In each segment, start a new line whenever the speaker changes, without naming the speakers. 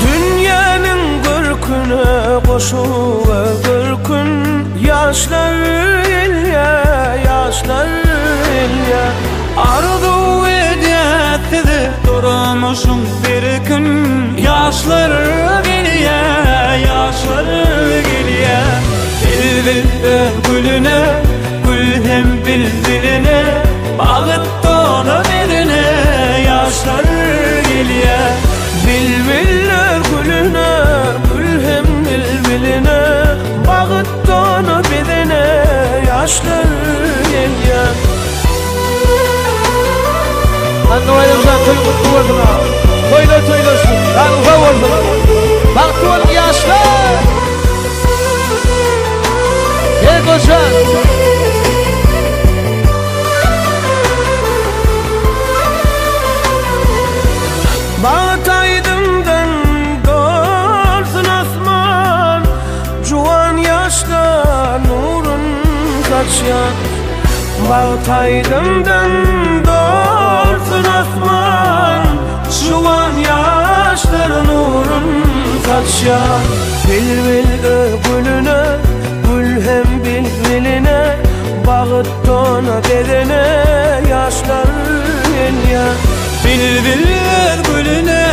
Dünýäniň görküne goşup görkün Ýaşlar gelýä, ýaşlar gelýä.
Arzuw edýäs size durmuşyň berkin Ýaşlar gelýä, ýaşlar gelýä. Bilbil öz gülüne, gül hem bilbiline Bagt dona bedene ýaşlar gelýä.
Bilbil öz gülüne, gül hem bilbiline Bagt dona bedene ýaşlar gelýä.
Anna Baýramjan toý gutly bolsun aga. Toýlar toýlaşsyn. Janyň sag bolsun. Bagtly boluň ýaşlar. Gel goşan.
Bagt aýdymdan dolsun asman, Juwan ýaşlar nurun saçýar. Bagt aýdymdan dolsun asman, Juwan ýaşlar nurun saçýar. Bilbil öz gülüne, gül hem bilbiline, Bagt dona bedene ýaşlar gelýär.
Bilbil öz gülüne,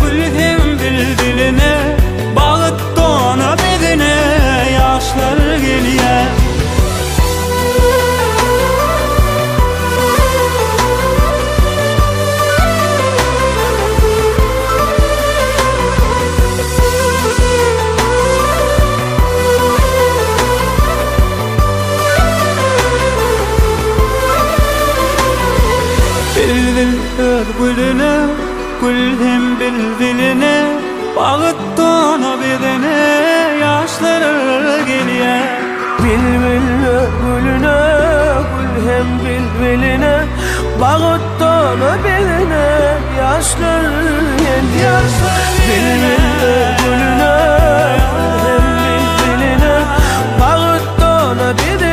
gül hem bilbiline, Bagt dona bedene ýaşlar gelýär. Bilbil öz gülüne, gül hem bilbiline, Bagt dona bedene ýaşlar gelýär.
Bilbil öz gülüne, gül hem bilbiline, Bagt dona bedene ýaşlar gelýär. Bilbil öz gülüne, gül hem bilbiline, Bagt dona bedene.